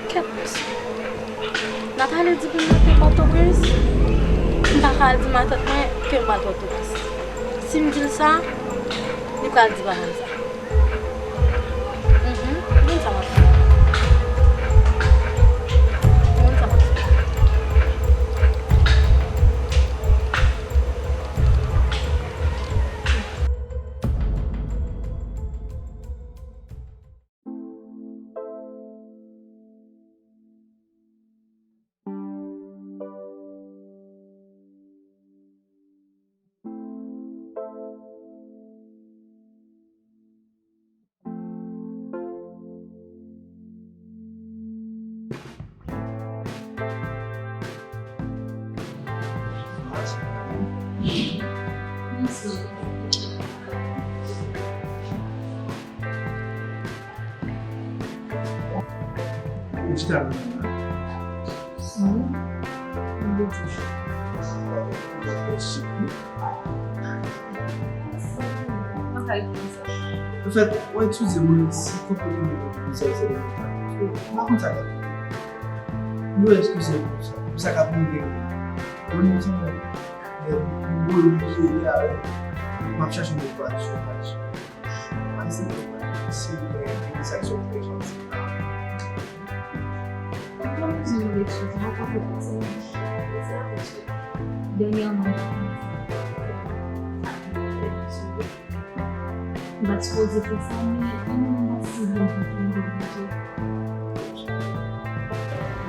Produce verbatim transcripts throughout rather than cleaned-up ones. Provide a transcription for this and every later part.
Kèt, Nathalie di pou m rete Pòtoprens. M pa ka al di matant mwen ke m pral Pòtoprens. Si m di l sa, li pral di paran l sa. Mhm. Ou konn sa m ap fè. Ou konn sa m ap fè. Ou chita menm la. Wi. Mwen byen touche. Mwen ka ekri sa. Anfèt, w eskize mwen si konpòtman mwen se se mwen pa konn sa k ap fèt. Mwen eskize mwen pou sa. Pou sa k ap rive mwen. Mwen menm se mwen. Mwen oblije ale. M ap chache yon lòt paj sou paj. Mwen se mwen. Si mwen gen sa k sot fè jan se pa. Mwen pa bezwen yon eskiz, mwen pa fè pase mwen. Dènyèman, m pa t sipoze fè sa, men, men, men, m pa sipoze fè sa.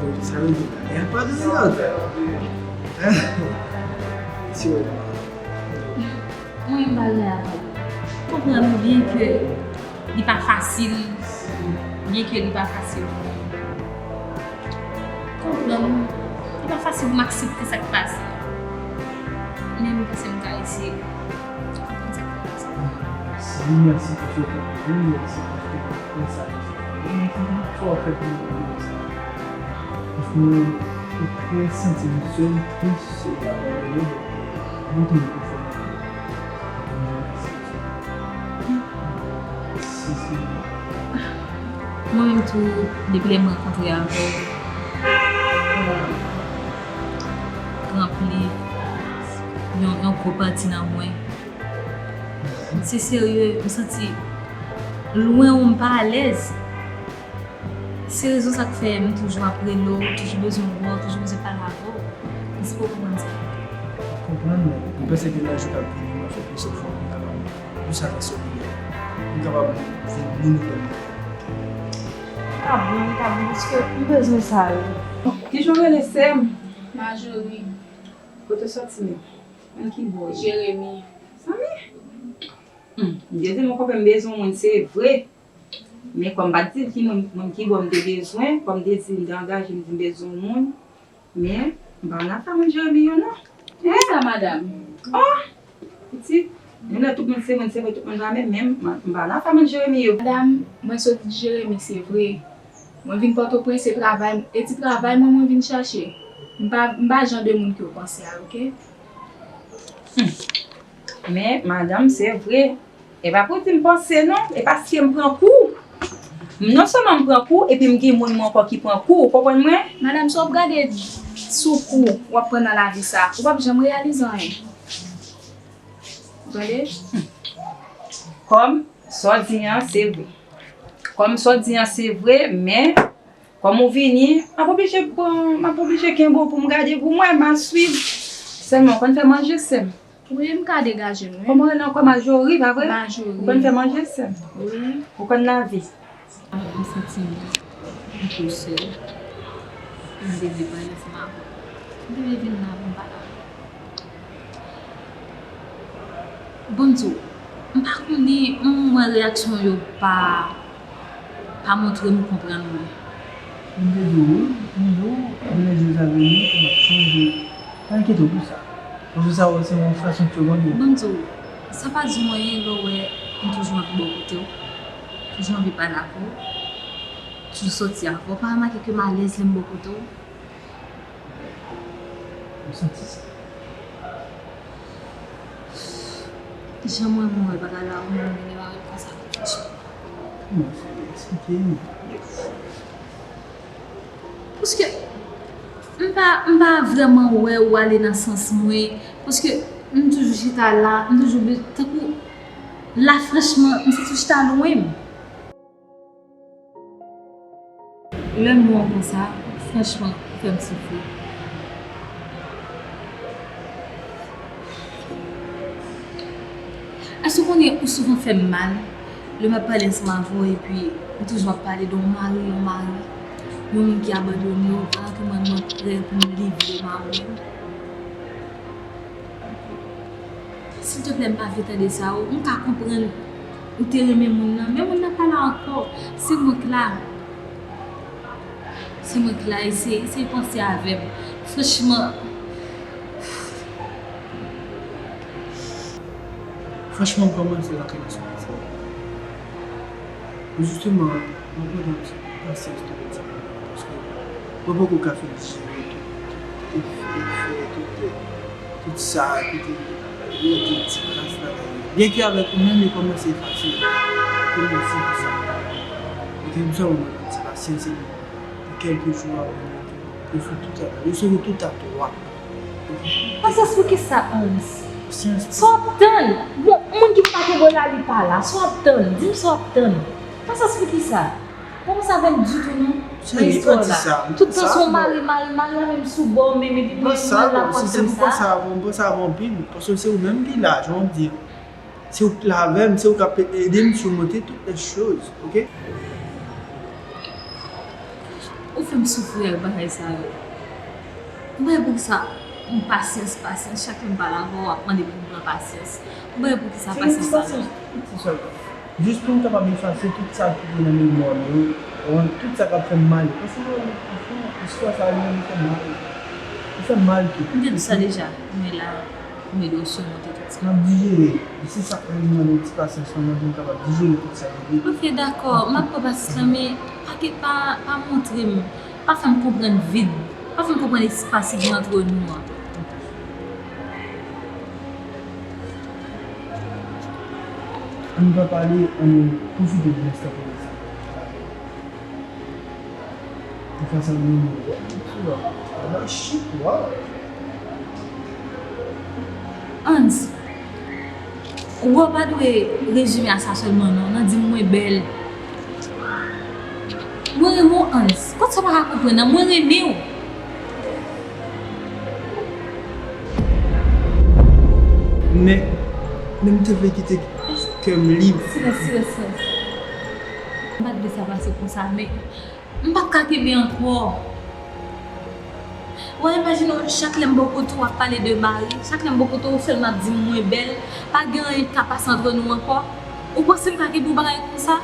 Donk, sa vle di, bagay a pa de lòd. Si w Mwen menm bagay la pa bon. Konprann ou byen ke li pa fasil, byen ke li pa fasil. Konprann ou, li pa fasil pou m aksepte sa k pase. Men m panse m ka eseye konprann sa k fè konsa. Wi, mèsi paske w konprann, mèsi paske w konprann sa. Mwen konprann sa w fè pou mwen konprann sa. Paske mwen, mwen trè santi m sèl, tris, e abandone. Mwen tou m konfòme. Mwen menm tou, depi lè m rankontre avè w, ou ranpli yon, yon gwo pati nan mwen. Se serye, m santi lwen ou m pa alèz. Se rezon sa k fè m toujou ap rele w, toujou bezwen wè w, toujou bezwen pale avè w. Èske w konprann sa? M konprann, men m panse ke nan jou k ap vini, mwen fè plis efò pou m kapab, pou sa fè sou mwen. Pou m kapab vin moun ou konn mwen. Li ka bon, li ka bon, paske m bezwen sa, wi. Kijan w rele, sè m? Majorie. Kote w soti menm? Mwen ki bò? Jeremi. Zanmi? Hmm, m te di mwen konpè m bezwen yon moun, se vre. Men kòm m pa t di l ki moun, moun ki bò m te bezwen, kòm m te di m te angaje, m di m bezwen yon moun. Men, m pa nan afa moun Jeremi yo non. Poukisa, madanm? Oh! Pitit, nou lè tout moun se moun, se vre, tout moun pa menm, men m, m pa nan afa moun Jeremi yo. Madanm, mwen sot Jeremi, se vre. Mwen vin Pòtoprens, se travay, e ti travay mwen, mwen vin chache. M pa, m pa jan de moun ke w panse a, oke? Hmm. Men, madanm, se vre. E pa pou di m panse non, e paske m pran kou. Non sèlman m pran kou, epi m gen moun mwen ankò ki pran kou, ou konprann mwen? Madanm, sa w ap gade sou kou w ap pran nan lavi sa, ou p ap janm reyalize anyen. Ou tande? Kòm sa w di an, se vre. Kòm sa w di an, se vre, men Kòm ou vini, m ap oblije pran, m ap oblije kenbe w pou m gade pou mwen, m a swiv. Sèlman, ou konn fè manje, sè m? Wi, m ka degaje m, wi. Kòman w rele ankò? Majori, pa vre? Majori. Ou konn fè manje, sè m? Wi. Ou konn lave? M santi m, m tou sèl. M te vle pale ansanm avè w. M te vle vin la pou m pale avè w. Bon, m di w, m pa konnen, m wè reyaksyon w yo pa, pa montre m ou konprann mwen. M te di w wi, m di w, demen jou sa vini, m ap chanje. Pa enkyete w pou sa. Paske sa w wè se yon fraksyon de segonn. Bon, m di w, sa pa di w anyen lè w wè m toujou anvi bò kote w, toujou anvi pale avè w, toujou sòti avè w. Pa remake ke m alèz lè m bò kote w? M santi sa. Jan mwen, mwen wè bagay la, mwen vin wè konsa. Non, se eksplike m. Paske m pa, m pa vrèman wè ou ale nan sans mwen. Paske m toujou chita la, m toujou be-, tankou la, franchman, m santi w chita lwen m. Lè m wè w konsa, franchman, ou fè m soufri. Èske w konnen ou souvan fè m mal? Lè m ap pale ansanm avè w, epi ou toujou ap pale de yon mari, yon mari, yon moun ki abandone w, alòske mwen, mwen prè pou m livre m a ou menm. Silteplè, m pa vle tande sa, o. M ka konprann ou te renmen moun nan, men moun nan pa la ankò. Se mwen k la. Se mwen k la, eseye, eseye panse avè m. Franchman. Franchman, m kòmanse rantre nan sou pase. Men jisteman, mwen mande w ti pasyans tou, ti pasyans, paske mwen poko ka fè dijere tout efè, tout, tout sa ki te mete ti kras nan lavi m. Byenke avèk ou menm, li kòmanse efase. Mèsi pou sa. Mete m sèlman nan ti pasyans, epi nan kèlke jou a, mwen mete yo sou tout a, yo sou tout a twa. Pasyans pou kisa, Hans? Pasyans. Sa w ap tann? Bon, moun ki pa kenbe w la, li pa la. Sa w ap tann? Di m sa w ap tann. Pasyans pou kisa? Pa panse avè l ditou non. Nan istwa w la. Tout tan se yon mari, mari, mari a menm sou bò w menm, epi mwen, mwen la konsa. Se pou panse avè w, m panse avè w anpil, paske se ou menm ki la, jan w ap di. Se ou k la avè m, se ou k ap ede m simonte tout lè choz, oke? Ou fè m soufri ak bagay sa yo. Ou pa wè poukisa m pasyans, pasyans, chak lè m pale avè w, w ap mande pou m pran pasyans. Ou pa wè poukisa pasyans sa yo. Jis pou m kapab efase tout sa ki te nan memwa m yo, tout sa k ap fè m mal yo. Paske, franchman, istwa sa yo, li fè m mal. Li fè m mal tou. M te di sa deja, men la, m ede w simonte tout sa. M ap dijere. E se sa k fè m mande w ti pasyans lan, pou m kapab dijere tout sa yo. Ok, dakò, m ap pran pasyans lan, men pa, pa, pa montre m, pa fè m konprann vid, pa fè m konprann espas ki gen ant nou an. Ann pa pale, ann pwofite de lenstan prezan. Ou fè sa menm, wè, wè, wè, shit, waw. Hans, ou pa dwe rezime a sa sèlman non, nan di m mwen bèl. Mwen renmen w, Hans. Kot sa w pa ka konprann nan, mwen renmen w. Men, men m te vle kite kè m lib. Silans, silans, silans. M pa t vle sa pase konsa, men m pa t ka kenbe ankò. Ou imajine w, chak lè m bò kote w ap pale de mari, chak lè m bò kote w sèlman ap di m mwen bèl, pa gen anyen k ka pase ant nou ankò. Ou panse m ka kenbe yon bagay konsa?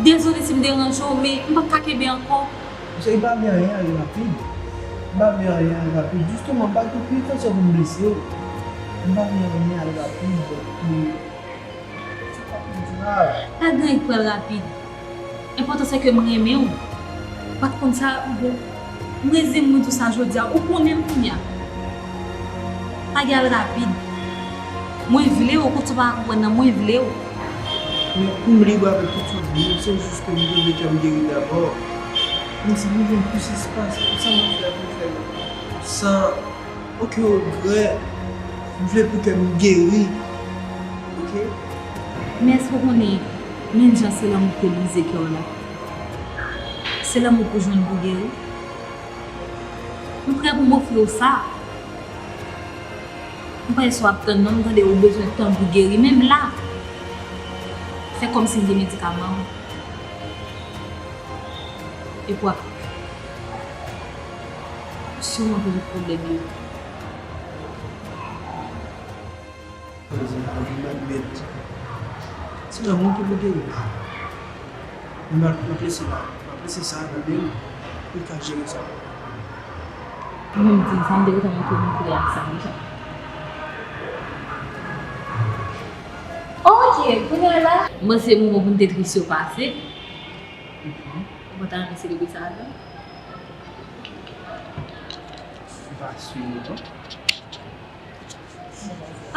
Dezole si m deranje w, men m pa t ka kenbe ankò. Mesye, li pa vle anyen ale rapid. Li pa vle anyen ale rapid. Jisteman, m pa gen pi tansyon pou m blese w. M pa vle anyen ale rapid pou, sa pa pou grav. Pa gen anyen k pral rapid. Enpòtan se ke m renmen w. Ou pa t konn sa, ou bon. Mwen renmen w tou sa jodi a. Ou konnen m kounye a. Pa gen al rapid. Mwen vle w, kot ou pa konprann nan, mwen vle w. Men pou m lib avèk tout sa m di yo, se jis ke m vle kè m geri dabò. Men si m jwenn plis espas, pou sa m ap fè, pou fè l san okenn regrè, m vle pou kè m geri. Oke? Men èske w konnen menm jan se lanmou ki te brize kè w la, se lanmou pou jwenn pou geri? M prè pou m ofri w sa. M pa wè sa w ap tann non, m tande ou bezwen tan pou geri. Menm la, fè kòmsi m te medikaman w. Epi w ap simonte tout pwoblèm yo. M admèt, se lanmou ki pou geri. Men m ap lese la, m ap lese sa nan men w pou l ka jere sa. Ou menm di sa, m te gentan montre w montre ak sa deja. Ok, kounye a la, m panse moman pou n te tris yo pase. Ou pa ta renmen selebre sa avè m? M pa si non.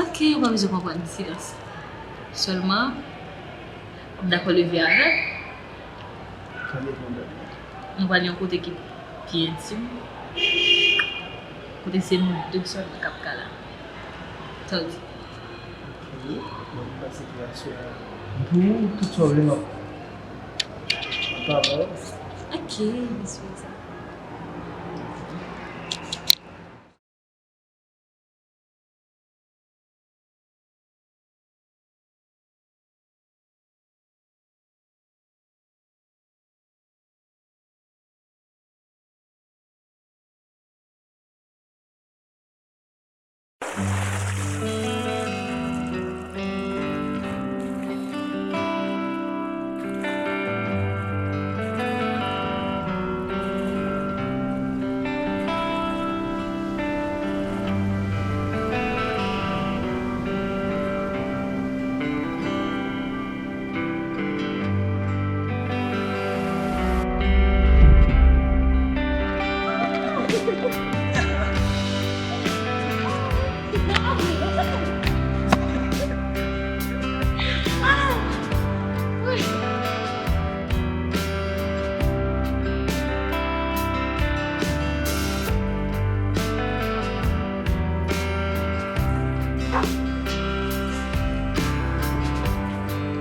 Ok, ou pa bezwen konprann silans. Sèlman, w ap dakò leve avè m? Sa depann de mwen. Nou pral yon kote ki pi entim, kote se nou de sèlman k ap ka la. Sa w di? Ok, bon, m pase pou aswè a. M pou ou, tout sa w vle, m ap, m ap ba w. Ok, m swete sa.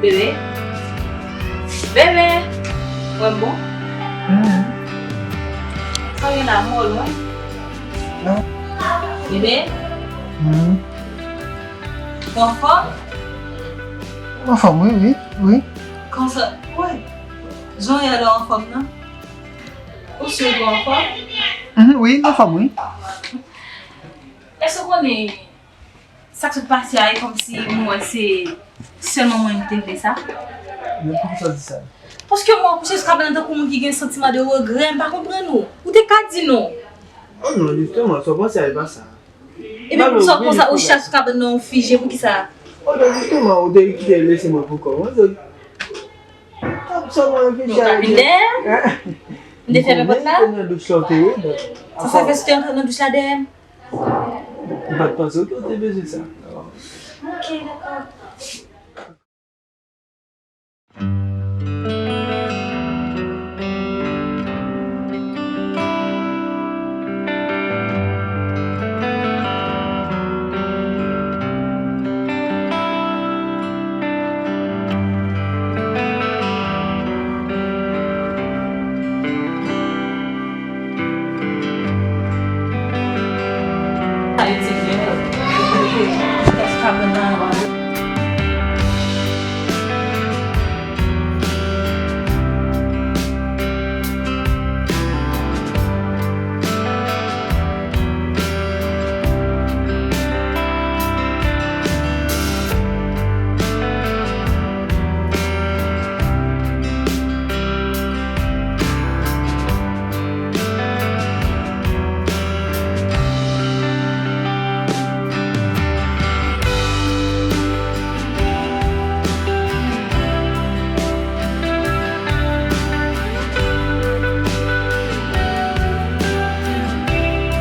Bebe? Bebe! Wè m bon? Hmm. Sa w gen la mòl, wi. Non. Bebe? Hmm. Ou anfòm? Ou anfòm, wi, wi, wi. Kòman sa? Wi. Jan w ye a la, ou anfòm, non? Ou si w anfòm? Mhm, wi, m anfòm, wi. Èske w konnen sa k sot pase a, e kòmsi mwen wè se sèlman mwen ki te vle sa? Men poukisa w di sa? Paske mwen kouche sou kabann nan tankou moun ki gen santiman de regrè, m pa konprann ou. Ou te ka di non. Oh non, jisteman, sa w panse a, e pa sa. Epi poukisa w konsa, ou chita sou kabann nan, ou fije, poukisa? Oh non, jisteman, ou te kite lese mwen pou kò mwen, donk, sa mwen anvi chale. Vin dèyè m? M te fèmen pòt la? Nan douch la w te ye, donk. Sa, sa fè si w te antre nan douch la dèyè m? M pa t panse ke w te bezwen sa. Ok, dakò.